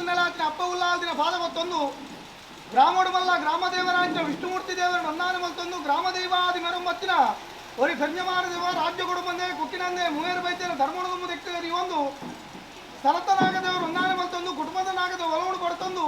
ಇಲ್ಲಲಾತಿನ ಅಪ್ಪ ಉಲ್ಲಾಲ್ದಿನ ಪಾದ ಮತ್ತೊಂದು ಗ್ರಾಮೋಡು ಮಲ್ಲ ಗ್ರಾಮ ದೇವರಾಂಚ ವಿಷ್ಣುಮೂರ್ತಿ ದೇವರ ನೊನ್ನಾನ ಮಲ್ತೊಂದು ಗ್ರಾಮ ದೈವಾದಿ ಮೆರೊಂಬತ್ತಿನ ಒರಿ ಪೆರ್ಞಮಾನ ದೇವ ರಾಜ್ಯ ಕೊಡುಬಂದೆ ಕುಕ್ಕಿನಂದೆ ಮೂವೇರು ಬೈತೇನ ಧರ್ಮಣದ ದೆಕ್ಕರಿ ಒಂದು ಸ್ಥಳತ ನಾಗದೇವರು ಒನ್ನಾನೆ ಮಲ್ತೊಂದು ಕುಟುಂಬದ ನಾಗದ ಒಲವುಡು ಪಡ್ತೊಂದು.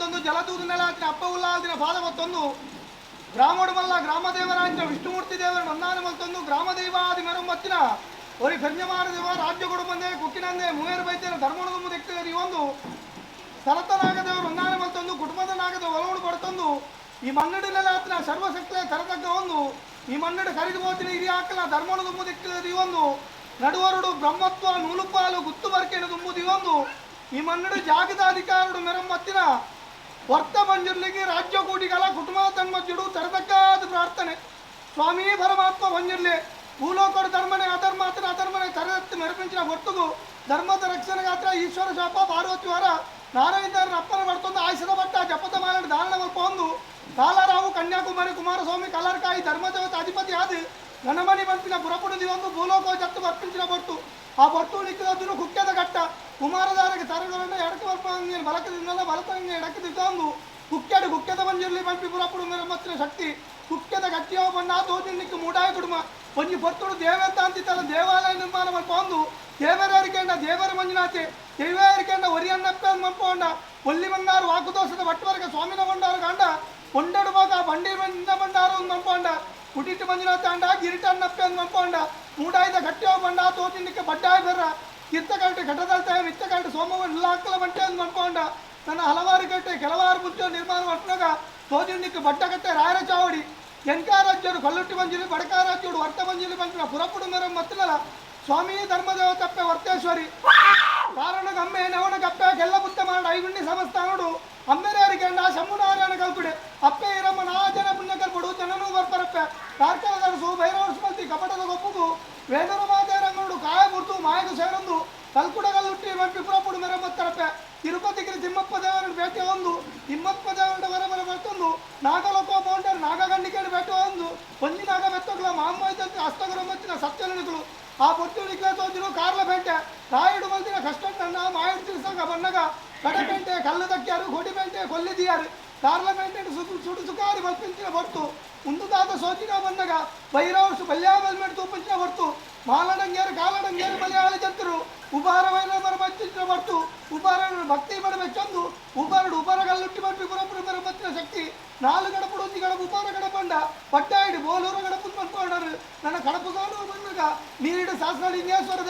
ಮಲ್ತೊಂದು ಜಲದೂದು ನೆಲಾತಿನ ಅಪ್ಪ ಉಲ್ಲಾಲ್ದಿನ ಪಾದ ಮತ್ತೊಂದು ಗ್ರಾಮೋಡು ಮಲ್ಲ ಗ್ರಾಮದೇವರಾಂಚ ವಿಷ್ಣುಮೂರ್ತಿ ದೇವರ ನನ್ನಾನ ಮಲ್ತೊಂದು ಗ್ರಾಮದೈವಾದಿ ಮೆರೊಂಬತ್ತಿನ ಒರಿ ಪೆರ್ಞಮಾರ ದೇವ ರಾಜ್ಯ ಕೊಡುಬಂದೆ ಕುಕ್ಕಿನಂದೆ ಮೂವೇರು ಬೈತೇನ ಧರ್ಮಣದ ದೆಕ್ಕಿದ ಒಂದು ಸ್ಥಳತನಾಗದೇವರು ಒಂದಾನೆ ಮಲ್ತೊಂದು ಕುಟುಂಬದ ನಾಗದ ಒಲವುಡು ಪಡ್ತೊಂದು ಈ ಮನ್ನಡಿನೆಲಾತಿನ ಸರ್ವಶಕ್ತಿಯ ತರತಕ್ಕ ಒಂದು ಈ ಮನ್ನಡು ಕರಿದು ಹೋತಿನ ಹಿರಿಯ ಹಾಕಲ ಧರ್ಮಣ ದುಮ್ಮು ದಿಕ್ಕಿದ ಈ ಒಂದು ನಡುವರುಡು ಬ್ರಹ್ಮತ್ವ ನೂಲುಪಾಲು ಗುತ್ತು ಬರ್ಕೆನು ದುಮ್ಮುದಿ ಒಂದು ಈ ಮನ್ನಡು ಜಾಗದ ಅಧಿಕಾರಡು ಮೆರಮ್ಮತ್ತಿನ ವರ್ತ ಬಂಜಿರ್ಲಿಗೆ ರಾಜ್ಯ ಕೂಟಿಗಳ ಕುಟುಂಬ ತನ್ಮಜ್ಜುಡು ತರತಕ್ಕಾದ ಪ್ರಾರ್ಥನೆ. ಸ್ವಾಮಿ ಪರಮಾತ್ಮ ಬಂಜಿರ್ಲಿ ಭೂಲೋಕಡು ಧರ್ಮನೆ ಅಧರ್ಮಾತನ ಅಧರ್ಮನೆ ತರದತ್ತಿ ಮೆರపించిన ಒట్టుకు ಧರ್ಮದ ರಕ್ಷಣೆ ಗಾತ್ರ ಈಶ್ವರ ಶಾಪ ಪಾರ್ವತಿ ವರ ನಾರಾಯಣ ಅಪ್ಪನ ಪಡ್ತೊಂದು ಆಯುಷದ ಭಟ್ಟ ಜಪದ ಮಾಲಡು ಧಾರಣ ಮಲ್ಪೊಂದು ಕಾಲರಾವು ಕನ್ಯಾಕುಮಾರಿ ಕುಮಾರಸ್ವಾಮಿ ಕಲರ್ಕಾಯಿ ಧರ್ಮದೇವತ ಅಧಿಪತಿ ಆದ ಗಣಮಣಿ ಬಂಪಿನ ಪುರಪುಣದಿ ಒಂದು ಭೂಲೋಕ ಜತ್ತು ಅರ್ಪಿಂచిన ಬೊಟ್ಟು ಆ ಬೊಟ್ಟು ನಿಕ್ಕದನ್ನು ಕುಕ್ಕೆದ ಘಟ್ಟ ಕುಮಾರದಾರಗೆ ತರಗಳನ್ನು ಎಡಕ್ಕೆ ಬರ್ಪಂಗೆ ಬಲಕದಿಂದಲ್ಲ ಬಲತಂಗೆ ಎಡಕ್ಕೆ ದಿಕ್ಕಂದು ಕುಕ್ಕೆಡು ಕುಕ್ಕೆದ ಮಂಜಿರ್ಲಿ ಬಂಪಿ ಪುರಪುಡು ಮತ್ತಿನ ಶಕ್ತಿ ಕುಕ್ಕೆದ ಗಟ್ಟಿಯೋ ಬಣ್ಣ ತೋಜಿನಿಕ್ಕೆ ಮೂಡಾಯ ಕುಡುಮ ಒಂಜಿ ಪೊತ್ತುಡು ದೇವಂತ ಅಂತಿತ್ತಲ್ಲ ದೇವಾಲಯ ನಿರ್ಮಾಣ ಮಲ್ಪೊಂದು ದೇವರರಿಕೆಂಡ ದೇವರ ಮಂಜುನಾಥೆ ದೇವರಿಕೆಂಡ ಒರಿಯನ್ನಪ್ಪ ಮಲ್ಪೊಂಡ ಒಲ್ಲಿ ಬಂಗಾರು ವಾಕುದೋಷದ ಬಟ್ಟವರ್ಗ ಸ್ವಾಮಿನ ಬಂಡಾರು ಕಾಂಡ ಒಂಡಡು ಬಾಗ ಬಂಡಿ ಬಂದ ಬಂಡಾರು ಮಲ್ಪೊಂಡ ಕುಟಿಟ್ಟು ಮಂಜುನಾಥ ಅಂಡ ಗಿರಿಟನ್ನಪ್ಪ ಮಲ್ಪೊಂಡ ಮೂಡಾಯ್ದ ಗಟ್ಟಿಯೋ ಬಂಡ ತೋಜಿನಿಕ್ಕೆ ಬಡ್ಡಾಯ ಬರ್ರ ಕಿತ್ತ ಕರಟೆ ಘಟದಲ್ತಾಯ ಮಿತ್ತ ಕರಟೆ ಸೋಮವ ಇಲ್ಲಾಕಲ ಬಂಟೆ ಅಂತ ಮಲ್ಪೊಂಡ ತನ್ನ ಹಲವಾರು ಕಟ್ಟೆ ಕೆಲವಾರು ಮುಂಚೆ ನಿರ್ಮಾಣ ಮಾಡ್ಕೊಂಡಾಗ ತೋಜಿನಿಕ್ಕೆ ಬಡ್ಡಗಟ್ಟೆ ರಾಯರ ಚಾವಡಿ ಎನ್ಕಾರಾಜ್ಯರು ಕಲ್ಲುಟ್ಟಿ ಮಂಜುಲಿ ಬಡಕಾರಾಜ್ಯರು ವರ್ತ ಮಂಜುಲಿ ಬಂಪಿನ ಪುರಪುಡು ಮೇರ ಮತ್ತಿನಲ ಸ್ವಾಮಿ ಧರ್ಮದೇವ ತಪ್ಪೆ ವರ್ತೇಶ್ವರಿ ಕಾರಣಗಮ್ಮೆ ನವನಗಪ್ಪೆ ಗೆಲ್ಲ ಬುತ್ತ ಮಾಡ ಐಗುಂಡಿ ಸಮಸ್ಥಾನುಡು ಅಮ್ಮೆರೇರಿಕೆಂಡ ಶಂಭುನಾರಾಯಣ ಕಲ್ಪುಡೆ ಅಪ್ಪೆ ಇರಮ್ಮ ನಾ ಜನ ಪುಣ್ಯ ಕಲ್ಪುಡು ಜನನು ಬರ್ಪರಪ್ಪೆ ಕಾರ್ಕಳದರಸು ಭೈರವ ಸ್ಮಲ್ತಿ ಕಪಟದ ಗೊಪ್ಪುಗು ವೇದನ ಮಾತೇರಂಗನುಡು ಕಾಯ ಮುರ್ತು ಮಾಯకు ಸೇರಂದು ಕಲ್ಕುಡಗಲ್ಲುಟ್ಟಿ ಬಂಪಿ ಪುರಪುಡು ಮೇರ ಮತ್ತರಪ್ಪೆ ತಿರುಪತಿಗಿರಿ ತಿಮ್ಮಪ್ಪ ದೇವರನ್ನು ಭೇಟಿ ಒಂದು ತಿಮ್ಮಪ್ಪ ದೇವರ ಬರಬರ ಬರ್ತೊಂದು ನಾಗಲೋಕ ಮೌಂಟರ್ ನಾಗಗಂಡಿಕೆಯನ್ನು ಭೇಟಿ ಒಂದು ಒಂಜಿ ನಾಗ ಮೆತ್ತೊಗ್ಲ ಮಾಮೈದಂತೆ ಹಸ್ತಗುರ ಮತ್ತಿನ ಸತ್ಯನುಗಳು ಆ ಬೊಟ್ಟು ತೋಜಿರು ಕಾರ್ಲ ಪೇಟೆ ರಾಯುಡು ಮಲ್ದಿನ ಕಷ್ಟ ಮಾಯುಡು ತಿರ್ಸಂಗ ಬಣ್ಣಗ ಕಡಪೇಟೆ ಕಲ್ಲು ದಕ್ಕ್ಯಾರು ಕೊಡಿಪೇಟೆ ಕೊಲ್ಲಿದಿಯಾರು ಕಾರ್ಲ ಪೇಟೆ ಸುಡು ಸುಡು ಸುಕಾರಿ ಮಲ್ಪಿಂಚಿನ ಬೊಟ್ಟು ಮುಂದುದಾದ ಸೋಚಿನ ಬಣ್ಣಗ ಭೈರವರ್ಸು ಬಲ್ಯಾಮಲ್ಮೇಡು ತೂಪಿಂಚಿನ ಬೊಟ್ಟು ಮಾಲಡಂಗ್ಯಾರು ಕಾಲಡಂಗ್ಯಾರು ಮಲಯಾಳ ಜಂತರು ಉಬಾರ ವೈರಮರ ಬಚ್ಚಿನ ಬೊಟ್ಟು ಉಬಾರ ಭಕ್ತಿ ಬಡ ಮೆಚ್ಚೊಂದು ಉಬಾರಡು ಉಬಾರಗಲ್ಲುಟ್ಟಿ ಬಂಪಿ ಪುರಪುರ ಬರ ಬತ್ತಿನ ಶಕ್ತಿ ನಾಲು ಗಡಪುಡು ಒಂಜಿ ಗಡಪು ಉಬಾರ ಗಡಪಂಡ ಪಟ್ಟಾಯಿಡು ಬೋಲೂರು ಗಡಪು ಪನ್ಪೊಂಡರು ನನ್ನ ಕಡಪು ಸೋಲು ಬಂದಾಗ ನೀರಿಡು ಶಾಸನ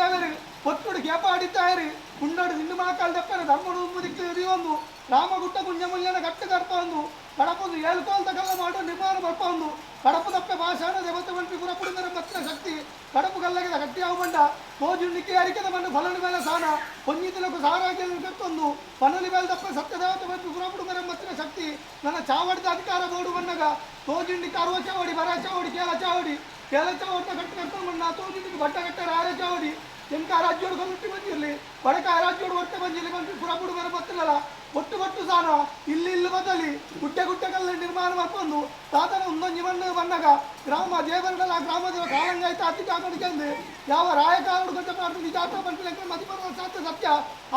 ದೇವರು ಒಟ್ಟುಡು ಕೇಪ ಅಡಿತಾಯರು ಉಂಡಡು ನಿಂಡು ಮಾಕಾಲ್ ದಪ್ಪನ ಧರ್ಮಡು ಉಂಬುದಿಕ್ಕು ಎರಿಯೊಂದು ರಾಮಗುಟ್ಟ ಕುಂಜಮುಲ್ಯನ ಕಟ್ಟು ಕರ್ಪೊಂದು ಕಡಪದು ಏಳ್ಕೋಲ್ ತಗಲ್ಲ ಮಾಡು ನಿರ್ಮಾಣ ಬರ್ಪೊಂದು ಕಡಪು ದಪ್ಪೆ ಭಾಷಾನ ದೇವತೆ ಬಂಪಿ ಪುರಪುಡು ಮೇರ ಬತ್ತಿನ ಶಕ್ತಿ ಕಡಪು ಗಲ್ಲಗಿದ ಗಟ್ಟಿ ಬಂಡ ತೋಜುಂಡಿಕೆ ಅರಿಕೆದ ಮಣ್ಣು ಫಲನ ಮೇಲೆ ಸಾನ ಪೊಂಜಿತಿಲಕು ಸಾರಾಗಿ ಕತ್ತೊಂದು ಪನಲಿ ಮೇಲೆ ದಪ್ಪೆ ಸತ್ಯದೇವತೆ ಬಂಪಿ ಪುರಪುಡು ಮೇರ ಬತ್ತಿನ ಶಕ್ತಿ ನನ್ನ ಚಾವಡಿದ ಅಧಿಕಾರ ಬೋಡು ಬಣ್ಣಗ ತೋಜುಂಡಿಕೆ ಅರುವ ಚಾವಡಿ ಬರ ಚಾವಡಿ ಕೇಳ ಚಾವಡಿ ಕೇಳ ಚಾವಡಿನ ಕಟ್ಟು ಕರ್ಕೊಂಡು ಬಣ್ಣ ತೋಜುಂಡಿಕೆ ಬಟ್ಟ ಕಟ್ಟ ರಾರ ಚಾವಡಿ ಎಂಕ ರಾಜ್ಯೋಡು ಕಲ್ಲುಟ್ಟಿ ಬಂದಿರಲಿ ಬಡಕ ರಾಜ್ಯೋಡು ಹೊಟ್ಟೆ ಬಂದಿರಲಿ ಬಂಪಿ ಪುರಪುಡು ಮೇರ ಬತ್ತಿಲ್ಲಲ್ಲ ಒಟ್ಟು ಒಟ್ಟು ಸಾನ ಇಲ್ಲಿ ಇಲ್ಲಿ ಬದಲಿ ಗುಡ್ಡೆ ಗುಡ್ಡೆ ಕಲ್ಲು ನಿರ್ಮಾಣ ಮಾಡ್ಕೊಂಡು ತಾತನ ಒಂದೊಂದು ಮಣ್ಣು ಬಂದಾಗ ಗ್ರಾಮ ದೇವರಡಲ ಗ್ರಾಮದ ಕಾಲಂಗಾಯ್ತು ಅತಿ ಕಾಕಡಿಕೆಂದು ಯಾವ ರಾಯ ಕಾಲೋಡು ಗಂಟೆ ಮಾಡ್ತೀನಿ ಜಾತ್ರೆ ಬಂಪಿಲಕ್ಕೆ ಮತಿಪರ ಸತ್ಯ ಸತ್ಯ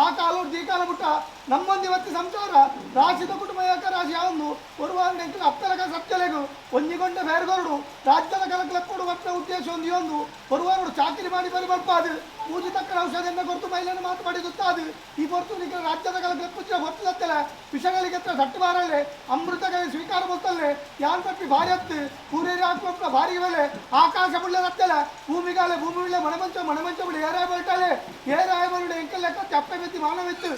ಆ ಕಾಲೋಡು ಈ ಕಾಲ ಬಿಟ್ಟ ನಮ್ಮೊಂದು ಇವತ್ತು ಸಂಸಾರ ರಾಶಿದ ಕುಟುಂಬ ಏಕ ರಾಶಿ ಯಾವೊಂದು ಒರುವಾರ ಅಪ್ಪಲಕ ಸತ್ಯಲೆಗು ಒಂಜಿಗೊಂಡ ಬೇರ್ಗೊರಡು ರಾಜ್ಯದ ಕಲಕ್ಲೆಪ್ಪಡು ಒಪ್ಪೆ ಉದ್ದೇಶ ಒಂದು ಒಂದು ಒರುವಾರುಡು ಚಾಕಿರಿ ಮಾಡಿ ಬರಿ ಬರ್ಪಾದು ಪೂಜೆ ತಕ್ಕನ ಔಷಧಿಯನ್ನು ಕೊರತು ಮೈಲನ್ನು ಮಾತು ಮಾಡಿ ಗೊತ್ತಾದು ಈ ಹೊರತು ನಿಖಿಲ ರಾಜ್ಯದ ಕಲಕ್ಲೆಪ್ಪುಚ್ಚಿನ ಹೊರತು ಸತ್ತಲೆ ವಿಷಗಳಿಗೆ ತಟ್ಟು ಬಾರಲೆ ಅಮೃತಗಳಿಗೆ ಸ್ವೀಕಾರ ಬರ್ತಲೆ ಯಾನ್ ತಪ್ಪಿ ಭಾರಿ ಹತ್ತು ಪೂರೇರಿ ಹಾಕುವ ಭಾರಿ ಬೆಲೆ ಆಕಾಶ ಬುಳ್ಳೆ ರತ್ತಲೆ ಭೂಮಿಗಾಲೆ ಭೂಮಿ ಬಿಳ್ಳೆ ಮಣಮಂಚ ಮಣಮಂಚ ಬಿಳಿ ಏರಾಯ ಬಲ್ಟಾಲೆ ಏರಾಯ ಬರುಡೆ ಎಂಕಲ್ ಲೆಕ್ಕ ಚಪ್ಪೆ ಮೆತ್ತಿ ಮಾನವಿತ್ತು.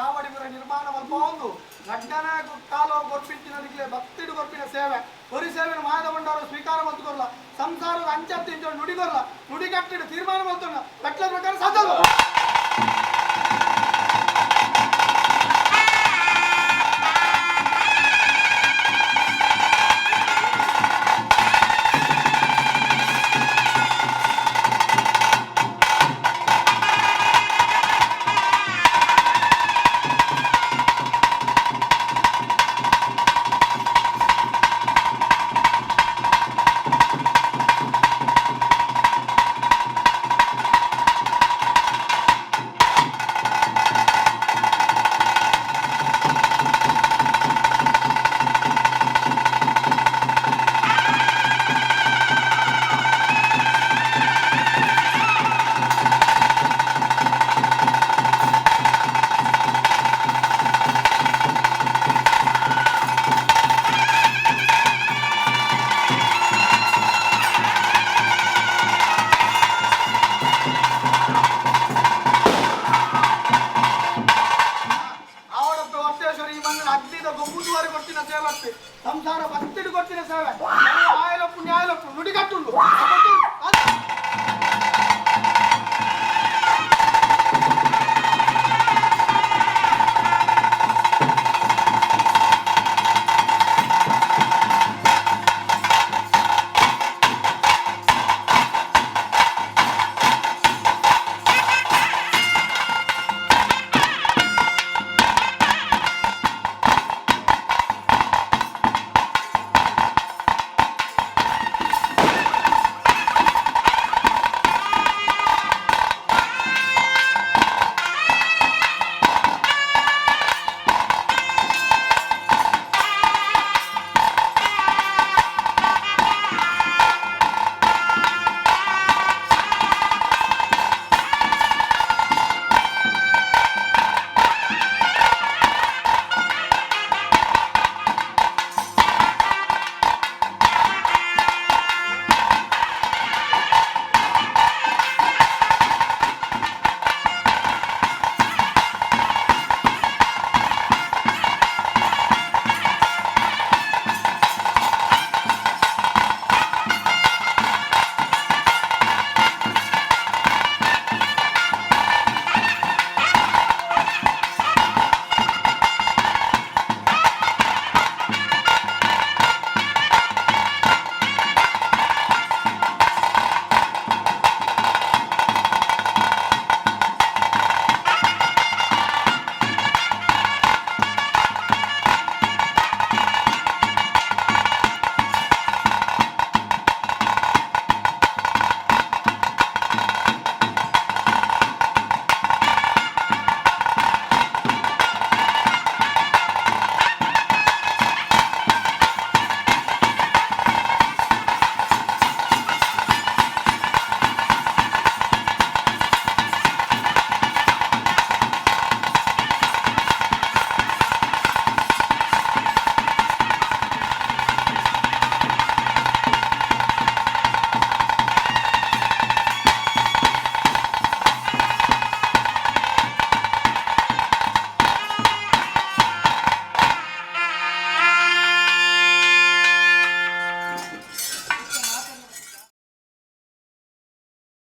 ಚಾವಡಿ ಮುರ ನಿರ್ಮಾಣ ಮಲ್ಪೊಂದು ರಡ್ಡನ ಕಾಲೋ ಕೊರ್ಪಿಂಚಿನ ನಿಕ್ಲೆ ಭಕ್ತಿಡು ಕೊರ್ಪಿನ ಸೇವೆ ಒರಿ ಸೇವೆನ ಮಾಯದ ಭಂಡಾರ ಸ್ವೀಕಾರ ಮಲ್ತುಕೊರ್ಲ ಸಂಸಾರದ ಅಂಚತ್ತಿ ಇಂಚ ನುಡಿಗೊರ್ಲ ನುಡಿಗಟ್ಟಿಡು ತೀರ್ಮಾನ ಮಲ್ತುನ್ನ ಕಟ್ಲ ಪ್ರಕಾರ ಸಾಧಲ್ಲ. ಸಂಸಾರ ಭಕ್ತಿಡು ಕೊಡ್ತಿನ ಸೇವೆ ಆಯಲಪ್ಪು ನ್ಯಾಯಲಪ್ಪು ನುಡಿಗಟ್ಟುಂಡು.